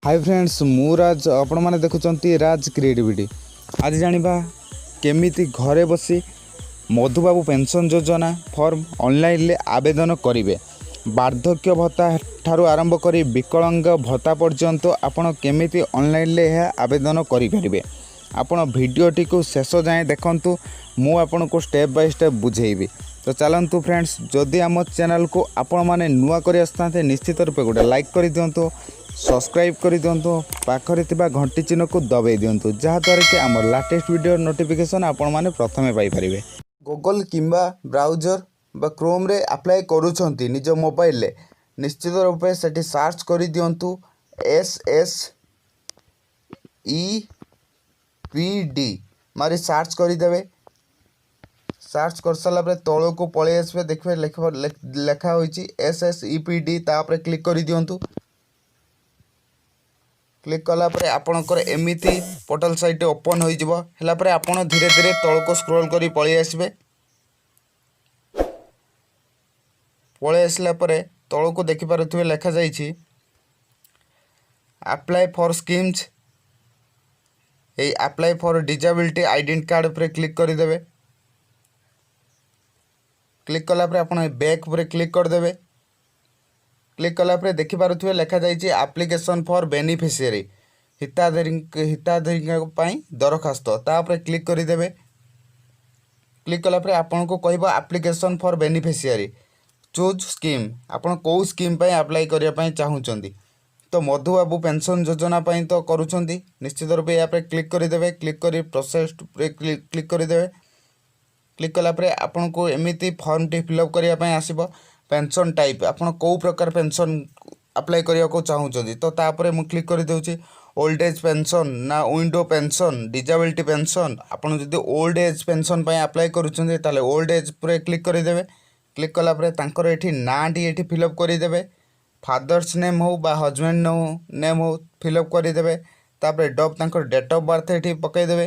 High friends, ମୁଁ ରାଜ, ଆପଣମାନେ ଦେଖୁଛନ୍ତି ରାଜ କ୍ରିଏଟିଭିଟି। ଆଜି ଜାଣିବା କେମିତି ଘରେ ବସି ମଧୁବାବୁ ପେନ୍ସନ୍ ଯୋଜନା ଫର୍ମ ଅନଲାଇନରେ ଆବେଦନ କରିବେ। ବାର୍ଦ୍ଧକ୍ୟ ଭତ୍ତା ଠାରୁ ଆରମ୍ଭ କରି ବିକଳାଙ୍ଗ ଭତ୍ତା ପର୍ଯ୍ୟନ୍ତ ଆପଣ କେମିତି ଅନଲାଇନରେ ଏହା ଆବେଦନ କରିପାରିବେ। ଆପଣ ଭିଡ଼ିଓଟିକୁ ଶେଷ ଯାଏଁ ଦେଖନ୍ତୁ, ମୁଁ ଆପଣଙ୍କୁ ଷ୍ଟେପ୍ ବାଇ ଷ୍ଟେପ୍ ବୁଝେଇବି। ତ ଚାଲନ୍ତୁ ଫ୍ରେଣ୍ଡସ୍, ଯଦି ଆମ ଚ୍ୟାନେଲକୁ ଆପଣମାନେ ନୂଆ କରି ଆସିଥାନ୍ତେ, ନିଶ୍ଚିତ ରୂପେ ଗୋଟେ ଲାଇକ୍ କରିଦିଅନ୍ତୁ, ସବସ୍କ୍ରାଇବ୍ କରିଦିଅନ୍ତୁ, ପାଖରେ ଥିବା ଘଣ୍ଟି ଚିହ୍ନକୁ ଦବାଇ ଦିଅନ୍ତୁ, ଯାହାଦ୍ୱାରା କି ଆମର ଲାଟେଷ୍ଟ ଭିଡ଼ିଓ ନୋଟିଫିକେସନ୍ ଆପଣମାନେ ପ୍ରଥମେ ପାଇପାରିବେ। ଗୁଗଲ୍ କିମ୍ବା ବ୍ରାଉଜର୍ ବା କ୍ରୋମ୍ରେ ଆପ୍ଲାଏ କରୁଛନ୍ତି ନିଜ ମୋବାଇଲରେ, ନିଶ୍ଚିତ ରୂପେ ସେଠି ସର୍ଚ୍ଚ କରିଦିଅନ୍ତୁ SSEPD ମାରି ସର୍ଚ୍ଚ କରିଦେବେ। ସର୍ଚ୍ଚ କରିସାରିଲା ପରେ ତଳକୁ ପଳେଇ ଆସିବେ। ଦେଖିବେ ଲେଖା ହୋଇଛି SSEPD। ତାପରେ କ୍ଲିକ୍ କରିଦିଅନ୍ତୁ। କ୍ଲିକ୍ କଲା ପରେ ଆପଣଙ୍କର ଏମିତି ପୋର୍ଟାଲ୍ ସାଇଟ୍ ଓପନ୍ ହୋଇଯିବ। ହେଲା ପରେ ଆପଣ ଧୀରେ ଧୀରେ ତଳକୁ ସ୍କ୍ରୋଲ୍ କରି ପଳେଇ ଆସିବେ। ପଳେଇ ଆସିଲା ପରେ ତଳକୁ ଦେଖିପାରୁଥିବେ, ଲେଖାଯାଇଛି ଆପ୍ଲାଏ ଫର୍ ସ୍କିମ୍ସ। ଏଇ apply for disability identity card ଉପରେ କ୍ଲିକ୍ କରିଦେବେ। କ୍ଲିକ୍ କଲା ପରେ ଆପଣ ବ୍ୟାକ୍ ଉପରେ କ୍ଲିକ୍ କରିଦେବେ। କ୍ଲିକ୍ କଲା ପରେ ଦେଖିପାରୁଥିବେ, ଲେଖାଯାଇଛି ଆପ୍ଲିକେସନ୍ ଫର୍ ବେନିଫିସିଆରୀ, ହିତାଧିକାରୀଙ୍କ ପାଇଁ ଦରଖାସ୍ତ। ତା ଉପରେ କ୍ଲିକ୍ କରିଦେବେ। କ୍ଲିକ୍ କଲା ପରେ ଆପଣଙ୍କୁ କହିବ application for beneficiary, choose scheme। ଆପଣ କେଉଁ ସ୍କିମ୍ ପାଇଁ ଆପ୍ଲାଏ କରିବା ପାଇଁ ଚାହୁଁଛନ୍ତି? ତ ମଧୁବାବୁ ପେନ୍ସନ୍ ଯୋଜନା ପାଇଁ ତ କରୁଛନ୍ତି, ନିଶ୍ଚିତ ରୂପେ ଏହା ଉପରେ କ୍ଲିକ୍ କରିଦେବେ। କ୍ଲିକ୍ କରି ପ୍ରୋସେସ୍ ଉପରେ କ୍ଲିକ୍ କରିଦେବେ। କ୍ଲିକ୍ କଲା ପରେ ଆପଣଙ୍କୁ ଏମିତି ଫର୍ମଟି ଫିଲ୍ଅପ୍ କରିବା ପାଇଁ ଆସିବ। ପେନ୍ସନ୍ ଟାଇପ୍, ଆପଣ କେଉଁ ପ୍ରକାର ପେନ୍ସନ୍ ଆପ୍ଲାଏ କରିବାକୁ ଚାହୁଁଛନ୍ତି? ତ ତାପରେ ମୁଁ କ୍ଲିକ୍ କରିଦେଉଛି। ଓଲ୍ଡ ଏଜ୍ ପେନ୍ସନ୍ ନା ୱିଣ୍ଡୋ ପେନ୍ସନ୍, ଡିଜାବିଲିଟି ପେନ୍ସନ୍? ଆପଣ ଯଦି ଓଲ୍ଡ ଏଜ୍ ପେନ୍ସନ୍ ପାଇଁ ଆପ୍ଲାଏ କରୁଛନ୍ତି, ତାହେଲେ ଓଲ୍ଡ ଏଜ୍ ଉପରେ କ୍ଲିକ୍ କରିଦେବେ। କ୍ଲିକ୍ କଲା ପରେ ତାଙ୍କର ଏଠି ନାଁଟି ଏଠି ଫିଲ୍ଅପ୍ କରିଦେବେ। ଫାଦର୍ସ ନେମ୍ ହେଉ ବା ହଜବେଣ୍ଡ ନେମ୍ ହେଉ, ଫିଲ୍ଅପ୍ କରିଦେବେ। ତାପରେ ତାଙ୍କର ଡେଟ୍ ଅଫ୍ ବାର୍ଥ ଏଠି ପକାଇଦେବେ।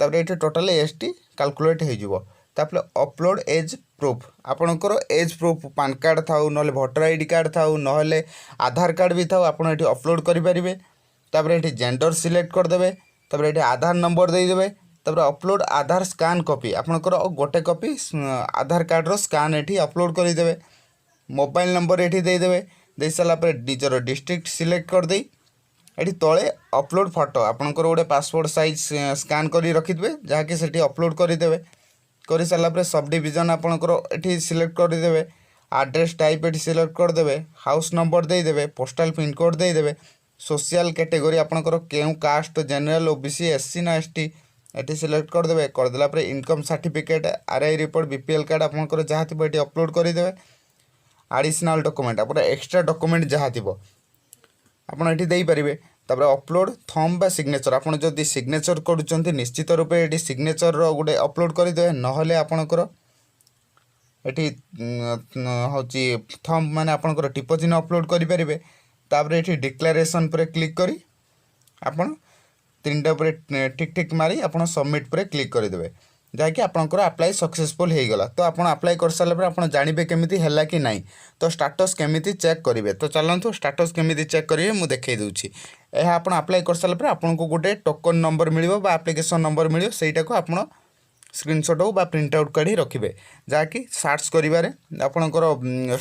ତାପରେ ଏଠି ଟୋଟାଲ୍ ଏଜ୍ଟି କାଲକୁଲେଟ୍ ହେଇଯିବ। ତାପରେ ଅପଲୋଡ଼ ଏଜ୍ ପ୍ରୁଫ୍। ଆପଣଙ୍କର ଏଜ୍ ପ୍ରୁଫ୍ ପାନ୍ କାର୍ଡ଼ ଥାଉ, ନହେଲେ ଭୋଟର ଆଇଡି କାର୍ଡ଼ ଥାଉ, ନହେଲେ ଆଧାର କାର୍ଡ଼ ବି ଥାଉ, ଆପଣ ଏଠି ଅପଲୋଡ଼ କରିପାରିବେ। ତାପରେ ଏଠି ଜେଣ୍ଡର ସିଲେକ୍ଟ କରିଦେବେ। ତାପରେ ଏଠି ଆଧାର ନମ୍ବର ଦେଇଦେବେ। ତାପରେ ଅପଲୋଡ଼ ଆଧାର ସ୍କାନ୍ କପି। ଆପଣଙ୍କର ଗୋଟେ କପି ଆଧାର କାର୍ଡ଼ର ସ୍କାନ୍ ଏଠି ଅପଲୋଡ଼ କରିଦେବେ। ମୋବାଇଲ ନମ୍ବର ଏଠି ଦେଇଦେବେ। ଦେଇସାରିଲା ପରେ ନିଜର ଡିଷ୍ଟ୍ରିକ୍ଟ ସିଲେକ୍ଟ କରିଦେଇ ଏଠି ତଳେ ଅପଲୋଡ଼ ଫଟୋ, ଆପଣଙ୍କର ଗୋଟେ ପାସପୋର୍ଟ ସାଇଜ୍ ସ୍କାନ୍ କରି ରଖିଥିବେ, ଯାହାକି ସେଠି ଅପଲୋଡ଼ କରିଦେବେ। କରିସାରିଲା ପରେ ସବ୍ ଡିଭିଜନ୍ ଆପଣଙ୍କର ଏଠି ସିଲେକ୍ଟ କରିଦେବେ। ଆଡ୍ରେସ୍ ଟାଇପ୍ ଏଠି ସିଲେକ୍ଟ କରିଦେବେ। ହାଉସ୍ ନମ୍ବର ଦେଇଦେବେ। ପୋଷ୍ଟାଲ୍ ପିନ୍କୋଡ଼୍ ଦେଇଦେବେ। ସୋସିଆଲ୍ କ୍ୟାଟେଗୋରୀ ଆପଣଙ୍କର କେଉଁ କାଷ୍ଟ, ଜେନେରାଲ୍, OBC, SC ନା ST, ଏଠି ସିଲେକ୍ଟ କରିଦେବେ। କରିଦେଲା ପରେ income certificate, RI report, BPL card ଆପଣଙ୍କର ଯାହା ଥିବ ଏଠି ଅପଲୋଡ଼ କରିଦେବେ। ଆଡ଼ିସନାଲ୍ ଡକୁମେଣ୍ଟ, ଆପଣ ଏକ୍ସଟ୍ରା ଡକୁମେଣ୍ଟ ଯାହା ଥିବ ଆପଣ ଏଠି ଦେଇପାରିବେ। ତାପରେ ଅପଲୋଡ଼ ଥମ୍ ବା ସିଗ୍ନେଚର୍। ଆପଣ ଯଦି ସିଗ୍ନେଚର୍ କରୁଛନ୍ତି, ନିଶ୍ଚିତ ରୂପେ ଏଠି ସିଗ୍ନେଚର୍ର ଗୋଟେ ଅପଲୋଡ଼ କରିଦେବେ। ନହେଲେ ଆପଣଙ୍କର ଏଠି ହେଉଛି ଥମ୍ ମାନେ ଆପଣଙ୍କର ଟିପ ଚିହ୍ନ ଅପଲୋଡ଼ କରିପାରିବେ। ତାପରେ ଏଠି ଡିକ୍ଲାରେସନ୍ ଉପରେ କ୍ଲିକ୍ କରି ଆପଣ ତିନିଟା ଉପରେ ଟିକ୍ ଟିକ୍ ମାରି ଆପଣ ସବମିଟ୍ ଉପରେ କ୍ଲିକ୍ କରିଦେବେ, ଯାହାକି ଆପଣଙ୍କର ଆପ୍ଲାଏ ସକ୍ସେସଫୁଲ୍ ହେଇଗଲା। ତ ଆପଣ ଆପ୍ଲାଏ କରିସାରିଲା ପରେ ଆପଣ ଜାଣିବେ କେମିତି ହେଲା କି ନାହିଁ? ତ ଷ୍ଟାଟସ୍ କେମିତି ଚେକ୍ କରିବେ? ତ ଚାଲନ୍ତୁ, ଷ୍ଟାଟସ୍ କେମିତି ଚେକ୍ କରିବେ ମୁଁ ଦେଖାଇ ଦେଉଛି। ଏହା ଆପଣ ଆପ୍ଲାଏ କରିସାରିଲା ପରେ ଆପଣଙ୍କୁ ଗୋଟେ ଟୋକନ୍ ନମ୍ବର ମିଳିବ ବା ଆପ୍ଲିକେସନ୍ ନମ୍ବର ମିଳିବ। ସେଇଟାକୁ ଆପଣ ସ୍କ୍ରିନସଟ୍ ହେଉ ବା ପ୍ରିଣ୍ଟ ଆଉଟ୍ କାଢ଼ି ରଖିବେ, ଯାହାକି ସର୍ଚ୍ଚ କରିବାରେ, ଆପଣଙ୍କର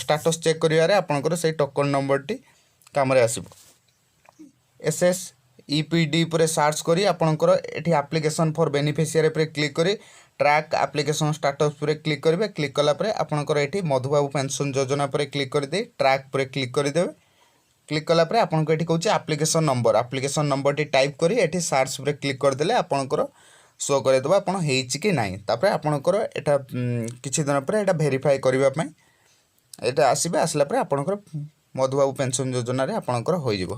ଷ୍ଟାଟସ୍ ଚେକ୍ କରିବାରେ ଆପଣଙ୍କର ସେଇ ଟୋକନ୍ ନମ୍ବରଟି କାମରେ ଆସିବ। SSEPD ଉପରେ ସର୍ଚ୍ଚ କରି ଆପଣଙ୍କର ଏଠି ଆପ୍ଲିକେସନ୍ ଫର୍ ବେନିଫିସିଆରୀ ଉପରେ କ୍ଲିକ୍ କରି ଟ୍ରାକ୍ ଆପ୍ଲିକେସନ୍ ଷ୍ଟାଟସ୍ ଉପରେ କ୍ଲିକ୍ କରିବେ। କ୍ଲିକ୍ କଲା ପରେ ଆପଣଙ୍କର ଏଠି ମଧୁବାବୁ ପେନ୍ସନ୍ ଯୋଜନା ଉପରେ କ୍ଲିକ୍ କରିଦେଇ ଟ୍ରାକ୍ ଉପରେ କ୍ଲିକ୍ କରିଦେବେ। କ୍ଲିକ୍ କଲା ପରେ ଆପଣଙ୍କୁ ଏଠି କହୁଛି ଆପ୍ଲିକେସନ୍ ନମ୍ବର। ଆପ୍ଲିକେସନ୍ ନମ୍ବରଟି ଟାଇପ୍ କରି ଏଠି ସର୍ଚ୍ଚ ଉପରେ କ୍ଲିକ୍ କରିଦେଲେ ଆପଣଙ୍କର ଶୋ କରିଦେବ ଆପଣ ହେଇଛି କି ନାହିଁ। ତାପରେ ଆପଣଙ୍କର ଏଇଟା କିଛି ଦିନ ପରେ ଏଇଟା ଭେରିଫାଏ କରିବା ପାଇଁ ଏଇଟା ଆସିବେ। ଆସିଲା ପରେ ଆପଣଙ୍କର ମଧୁବାବୁ ପେନ୍ସନ୍ ଯୋଜନାରେ ଆପଣଙ୍କର ହୋଇଯିବ।